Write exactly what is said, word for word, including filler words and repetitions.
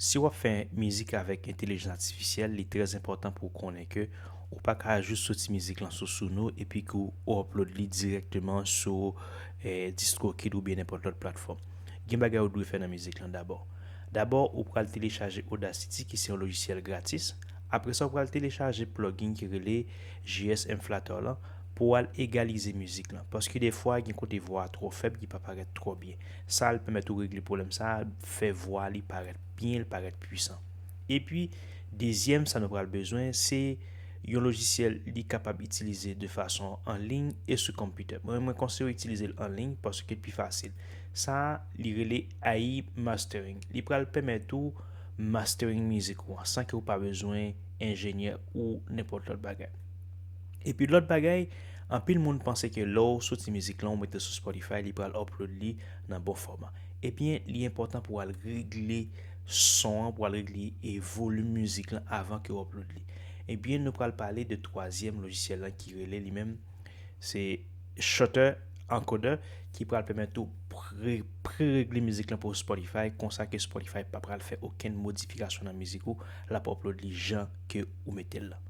Si w ap fè mizik avèk entèlijans atifisyèl, li trè enpòtan pou w konnen ke ou pa ka jis soti mizik lan sou Suno epi ke w upload li dirèkteman sou eh, DistroKid oubyen nenpòt lòt platfòm. Gen bagay ou dwe fè nan mizik lan dabò. Dabò, ou pral telechaje Audacity ki se yon lojisyèl gratis. Apre sa, ou pral telechaje plugin ki rele J S Inflator lan pou w al egalize mizik lan. Paske defwa, gen kote vwa a twò fèb, ki pa parèt twò byen. Sa al pèmèt ou regle pwoblèm sa a, fè vwa li parèt byen, li parèt pwisan. Epi, dezyèm, sa nou pral bezwen, se yon lojisyèl li kapab itilize de fason an liy e sou konpitè. Mwen, mwen konseye w itilize l an liy paske l pi fasil. Sa a, li rele A I Mastering. Li pral pèmèt ou mastering mizik ou an san ke w pa bezwen enjenyè ou nenpòt lòt bagay. Epi lòt bagay, anpil moun panse ke lè w soti mizik lan, ou mete l sou Spotify, li pral upload li nan bon fòma. Ebyen, li enpòtan pou w al regle son an, pou w al regle e volim mizik lan avan ke w upload li. Ebyen, nou pral pale de twazyèm lojisyèl lan ki rele li menm, se Shutter Encoder, ki pral pèmèt ou pre, pre-regle mizik lan pou Spotify, konsa ke Spotify pa pral fè okenn modifikasyon nan mizik ou, l ap upload li jan ke ou mete l la.